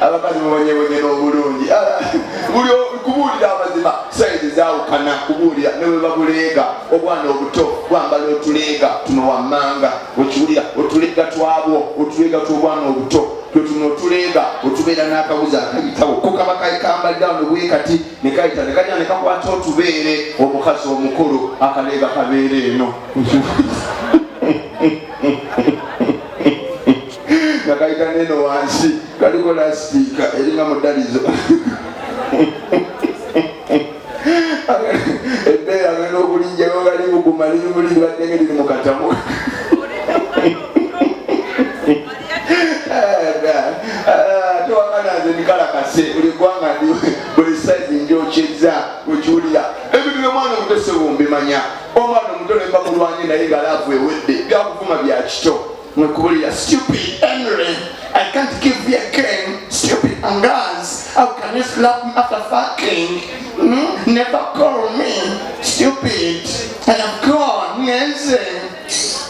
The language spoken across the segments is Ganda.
Abakazi mubonyebonye n'obulungi. Buli kubuulira amazima, sayizi zaawukana. Kubuulira ne bwe babuleega, obwana obuto bwambala otuleega tuno wammanga, okiwulira, otuleega twabwo, otuleega tw'obwana obuto twetuno, otuleega otubeera n'akawuzi akayitawo ko kaba kambalira wano bwe kati ne kayita ne kajja ne kakwata otubeere. Omukazi omukulu akaleega kabeera eno nga kayita neno wansi, kaliko lasitiika eringa mudalizo. Ebbeera agenda okulinjayo nga libuguma liri muli libadde nga liri mu katamu. Tewakana, nze ndikalakase buli ggwanga, ndi buli saizi njokyeza. Okiwulira, ebintu byomwana omuto sebo mbimanya. Omwana omuto nemba mulwanye naye nga love ewedde, byakuvuma bya kito. Mwekubulira, "Stupid Henry, I can't give you again. Stupid Angaz, how can you slap me after fucking? Never call me stupid. I have gone. Ngenze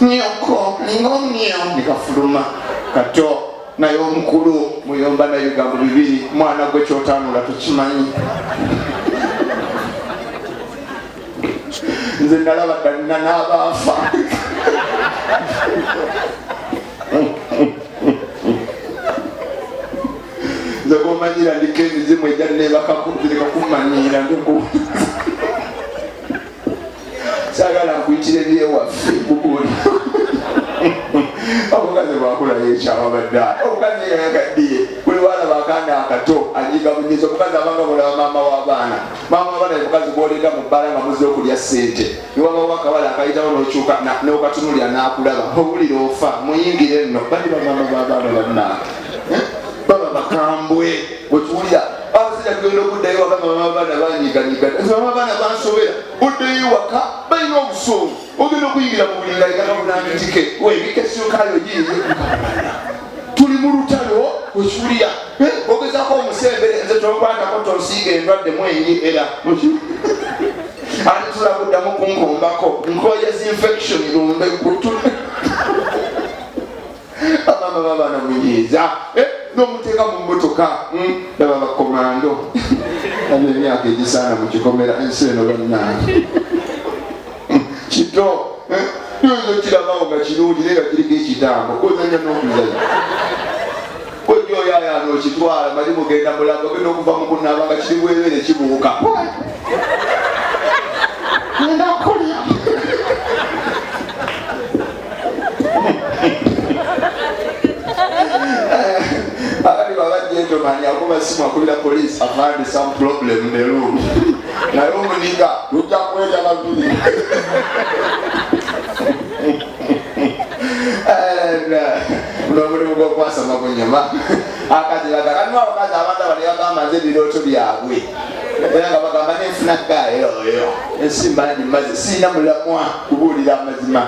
nyoko lingomyo." Nikafuluma kato. Naye omukulu muyomba naye bigambo bibiri, mwana gwe kyotanula tokimanyi. Nze nalaba ddalina n'abaafa. Nze gomanyira ndiko emizimu ejja nebakako, zireka kumanyira. Ndiku sagala nkuyitira ebyewaffe. Kubuuli omukazi bwakula yekyawa badda. Omukazi yakaddiye buli walaba akaana akato anyiga bunyiza. Omukazi abanga bulaba maama w'abaana. Maama w'abaana ye mukazi gwoleeta mu bbala nga muzze okulya ssente, niwabawo akawala akayitawo n'okyuka n'okatunulira n'akulaba, owulira ofa. Muyingire nno, bali bamaama b'abaana bannange. Eh? Baba bakambwe, wekiwulira. Abasajja tugenda okuddayo waka nga mama baana banyiganyiga, mama baana bansobera. Oddeyo waka balina obusungu, ogenda okuyingira mu buli nga ekakabulangitike webikesukayo yiye tuli mu lutalo, wekiwulira. Eh, ogezako omusembere, nze tonkwatako, tonsiiga endwadde mwenyi, era ate tula kuddamu kunkombako, nkoye zinfection lumbe kutu. Bamama babaana munyiiza. Eh, n'omuteeka mu mmotoka, laba bakomando aba emyaka egisaana mu kikomera. Ensi eno bannange, kito yoyinza okirabawo nga kirungi naye nga kiriko ekitambo, kozanya n'okuzanya kojja oyayaana okitwala mali mugenda mulago, ogenda okuva mu kunaaba nga kiri bwereere kibuuka. Ngenda kulya. Akati baba gentleman akuba simu, akubira police, "I found some problem in the room." Naye omuniga lujja kweta babiri. N'omulimu gw'okwasama gunyuma. Akazi baga kalimu abakazi abantu abali bagamba nze ebirooto byabwe, era nga bagamba nenfuna gaayo oyo ensi mbangi maze sirina mulamwa. Kubuulira amazima,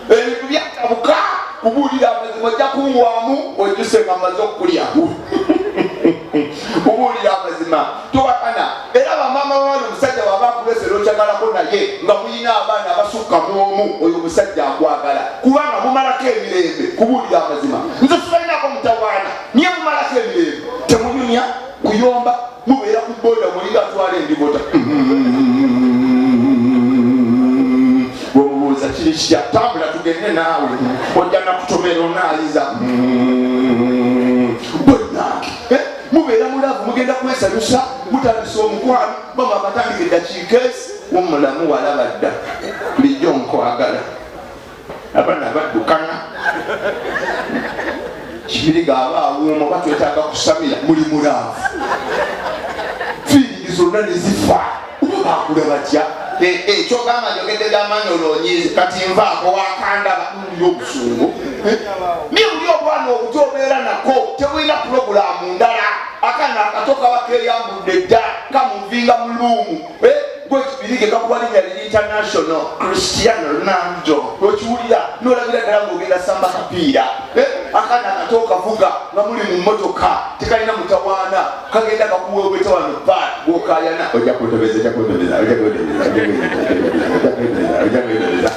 ebintu byatabuka. Kubuulira amazima, ojja kungwamu ojjuse nga maze okukulya. Kubuulira amazima, towakana. Era bamaama babali, omusajja waba akulesera okyagalako naye nga muyina abaana abasukka mu omu, oyo omusajja akwagala kubanga mumalako emirembe. Kubuulira amazima, nze sibalinako mutawaana, niye mumalako emirembe, temunyumya kuyomba, mubeera ku boda mulinga atwala endibota. Bwemubuuza kiri kitya, tambula tugende naawe, ojja nakutomera onaayiza bonnange. Mubeera mu love, mugenda kwesanyusa, mutandisa omukwano, bama akatandika eddakiika ezi womulamu walaba dda bulijjo nkwagala. Abaana baddukana kibiriga aba awuuma oba twetaaga kusamira. Muli mu love, feeling zonna ne zifa, oba bakula batya? Kyogamba njogedde byamaanyi, olwonyiize kati nvaako wakandaba muli obusungu. Niye buli obwana obuto obeera nako tebulina pulogulaamu ndala. Akaana akato kaba keyambudde dda, kamuvinga mu room gwekibirige kakuba linnya liri international, Cristiano Ronaldo, okiwulira nolabira ddala ngaogenda samba kapiira. Akaana akato kavuga nga muli mu mmotoka, tekalina mutawaana, kagenda kakuweeweta wano ba gwokayana, ojja kuntobeza, ojja kuntobeza, ojja kuntobeza, ojja kuntobeza, ojja kuntobeza,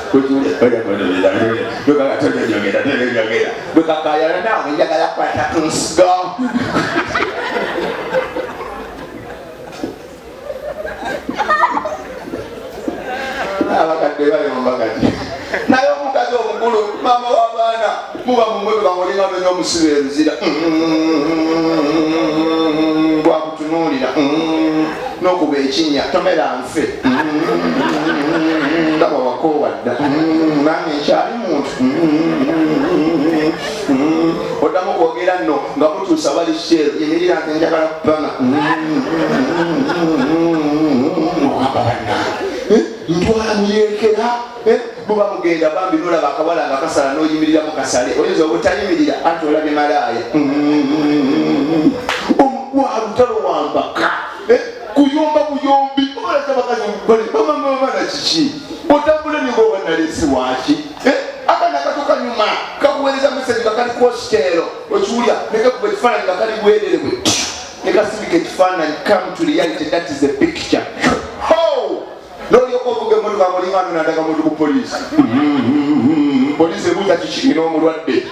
ojja kuntobeza, ojja kuntobeza. Bwe kakayana naawe njagala kwata ku nsigo. Tebayomba kati. Naye omukazi omukulu, maama w'abaana, muba mumwebuka ngaolinga nonya omusibe eruzira bwakutunuulira n'okuba ekinnya tomera nfe ndaba wakoowa dda, nange nkyali muntu. Oddamu kwogera nno nga mutuusa bali kiteero, yimirira nti njagala kupanga. Ogamba bannange ntwala muyeekera. Buba mugenda bambi nolaba akawala nga kasala noyimirira mukasale, oyinza obutayimirira anti olabye malaaya. Walutalo wampaka kuyomba buyombi, obalaza abakazi bamamabana kiki otambula ninga oba nalesi waki. Akaana akato kanyuma kakuweereza message nga kali kwositeero, okiwulya, nekakuba ekifaananyi nga kali bwerere bwe nekasindika ekifaananyi, "Come to reality, that is a picture." Nolyoka ovuga emotoka ngaolinga nonandaga muntu ku poliisi. Poliisi ebuuza kiki n'omulwadde.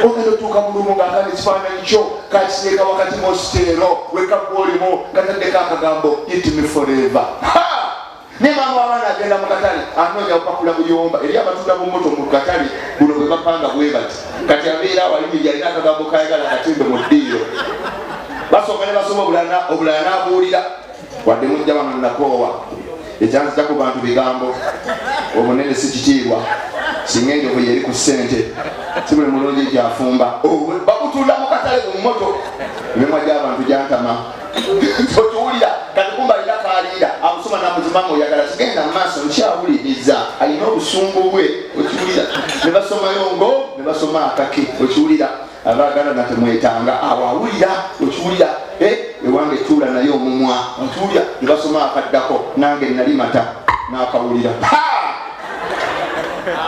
Ogenda otuuka mulumu ngaakana ekifaananyi kyo kakiteeka wakati mu siteero wekagwolimu, kataddeko akagambo "Hit me forever". Ne maama w'abaana agenda mu katale anoonya bupapula buyomba eri abatunda bumoto mu katale buno bwe bapanga bwe bati. Kati abeera awo ayimiridde, alina akagambo kayagala akatimbe mu ddiiro. Basooka ne basoma obulala n'abuulira wadde mujja wano nakoowa ekyanzija ku bantu bigambo. Obunene si kitiibwa, singa enjovu yeri ku ssente, si buli mulungi gyafumba. Bakutunda mu katale mu moto. Emimwa gy'abantu gyantama, okiwulira. Kati kumba alina kalinda amusoma namuzimamu, oyagala kigenda mu maaso nkyawuliriza, alina obusungu bwe, okiwulira. Ne basomayo ngo ne basoma akake, okiwulira. Abaagala natemwetanga awo awulira, okiwulira. Ewange tuula naye omumwa, okiwulira. Ne basoma akaddako, nange nali mata n'akawulira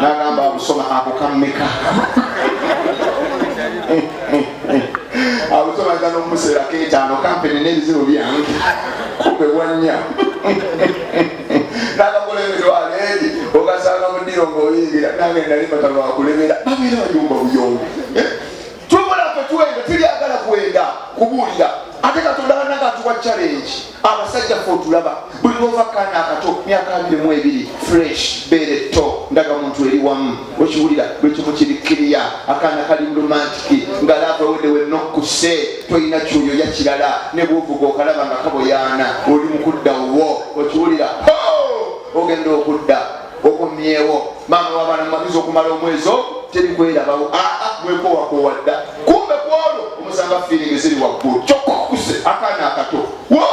n'agamba abusoma ako kammeka abusoma nza n'omuseerako etaano kampeni n'ebizibu byange kumbe bwanya n'akakola emitwalo eri ogasanga mu ddiro ng'oyingira. Nange nali mata lwakulemera babeera bayumba buyombi. Tubula ffe twenda tiryagala kwenda kubuulira. Ate Katonda bannanga atuwa challenge. Abasajja ffe otulaba buli lwova kaana akato myaka 22, fresh, beere tto, ndaga muntu eri wamu, okiwulira, buli kimu kiri kiriya. Akaana kali romantic nga love ewedde wennokkuse, tolina kyoyoya kirala, ne bwovuga okalaba nga kaboyaana, oli mukudda wo, okiwulira. Ogenda okudda okomyewo maama wabaana mumaliza okumala omwezi ogwo teri kwerabawo. Aa, mwekowakoowa dda. Kumbe kwolwo omusanga feeling ziri waggulu, kyokka okuse akaana akato wo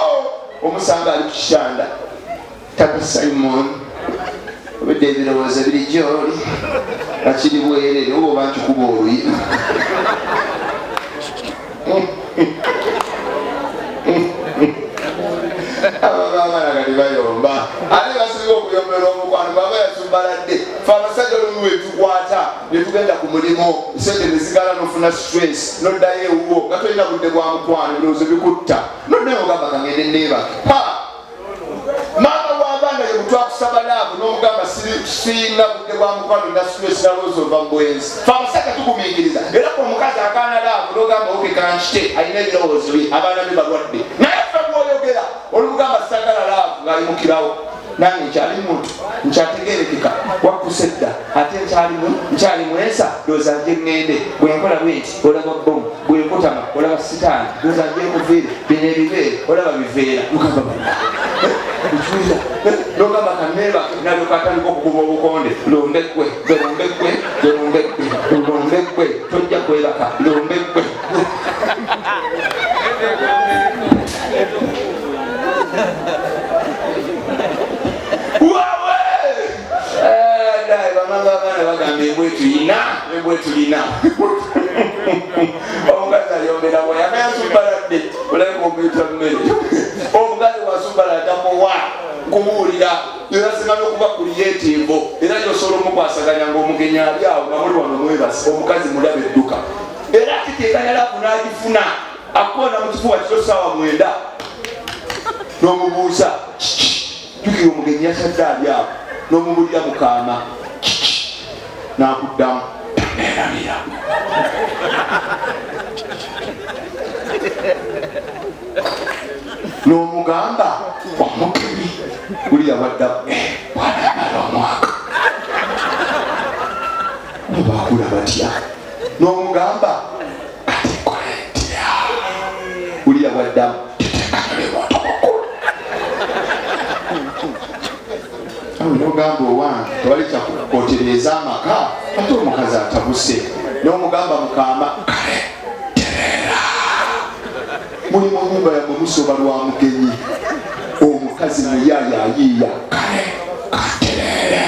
omusanga ali ku kitanda, "Tata Simon, obedde ebirowoozo biri gyoli nga kiri bwerere, oba oba nkikuba oluyi." Abaana kati bayomba, ate basinga okuyombera omukwano baba yasumbaladde. Fe abasajja olumu wetukwata netugenda ku mulimu, sente nezigala, nofuna stress, noddayo ewuwo nga tolina budde bwa mukwano, ebirowoozo bikutta, noddayo ogamba kangende neebake. Maama w'abaana ye mutwakusaba love n'omugamba sirina budde bwa mukwano na stress, nalowooza ova mu bwenzi. Fe abasajja tugumiikiriza, era fe omukazi akaana love n'ogamba okay kankite, alina ebirowoozo bye, abaana be balwadde. Naye ffe bwoyogera olumugamba sagala love ng'ayimukirawo, nange nkyali muntu nkyategerekeka, wakkuse dda, ate nkyali mwensa, ndowooza nje ŋŋende, bwenkola bwe nti olaba bomu, bwenkutama olaba sitaani, ndowooza nje nkuviire bino ebibeere olaba biveera. Mugamba bana okiwulira, nogamba kaneebake, nalyoka atandika okukuba obukonde, lumbe gwe gwe, lumbe gwe gwe, lumbe gwe, lumbe gwe, tojja kwebaka, lumbe gwe. Wawe bamama abaana bagamba embwe tulina, embwe tulina. Omukazi ayombera bwayaka yasumbaladde, olabika omuyita mmere. Omukazi wasumbalala tamuwa nkubuulira, era singa n'okuba creative, era yosobola omukwasaganya ngaomugenyi ali awo nga muli wano mwebasi. Omukazi mulaba edduka era kiteekanya love n'agifuna, akukoona mu kifuba kiro saawa 9 n'omubuuza kiki, jukira omugenyi yakyadde ali awo, n'omubulira mukaama kiki, n'akuddamu taneerabira. N'omugamba omugenyi guli yawadda bwanamala. Laba mwaka bakula batya n'omugamba kati nkole ntya wulira bwaddamu awe nogamba owange tewali kyakukotereeza amaka ate omukazi atabuse n'omugamba mukama kale tereera muli mu nyumba yamwe musoba lwa mugenyi omukazi muyaaya ayiiya kale katereere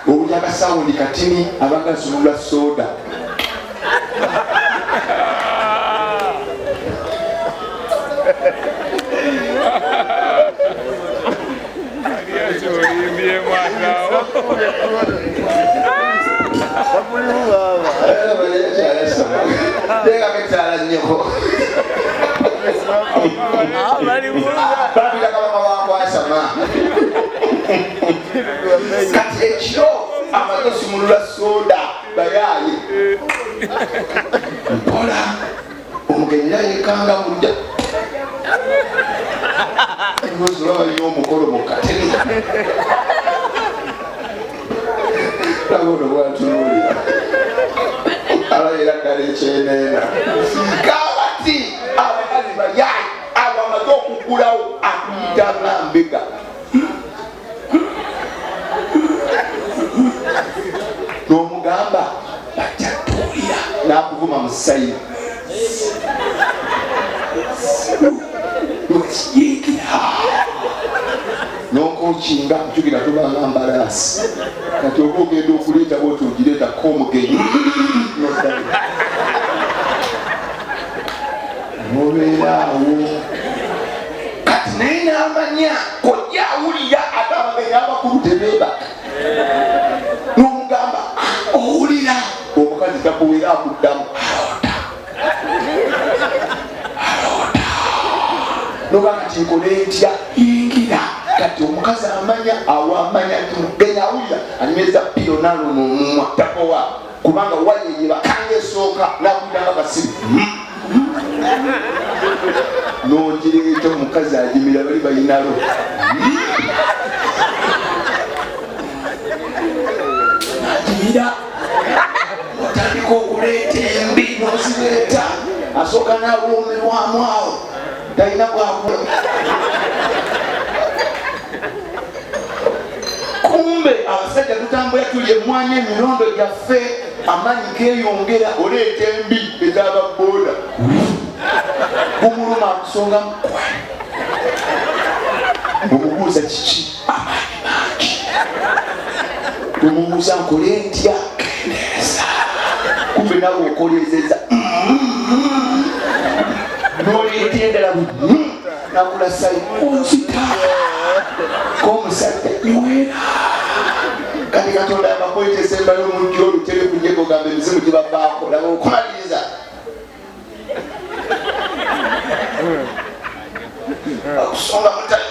owulya akasawundi katini abanga asumulula soda Kati ekiro amaze osumulula soda bayaye mpola omugenyi era yekanga mudda ngozi oba balina omukolo mu katebe laba ono bwatunuulira ababeera ddala ekyeneena kakati abakazi bayaye abo amaze okuggulawo akuyita nga mbega n'omugamba bajja tuwulira n'akuvuma mu sayini yingira nokokinga jukira tubanga mbalaasi kati oba ogenda okuleeta bwoti ogireetako omugenyi nobeera awo kati naye n'amanya kojja awulira ate abagenyi abakulu tebeebaka n'omugamba ah, owulira omukazi takuwera akuddamu aloota aloota noba kati nkole ntya yingira kati omukazi amanya awo amanya nti mugenyi awulira anyweza piro naluma omumwa takowa kubanga wayeyebakanga esooka nakudanga kasiru nogireeta omukazi agimira bali balinalo agimira otandika okuleeta embi nozireeta asooka nawoomerwamu awo talina bwakula kumbe abasajja tutambula tuli emwanya emirondo gyaffe amaanyi geyongera oleeta embi ezaba boda gumuluma akusonga mukwe omubuuza kiki amaanyi mangi omubuuza nkole ntya kendeeza kumbe nawe okolezeza noleeta endala nakula sayi onzita komusajja nywera kati katonda abakwete esembayo omujja olutere kunyego gamba emizimu gibavaako laba okumaliriza okusonga mutali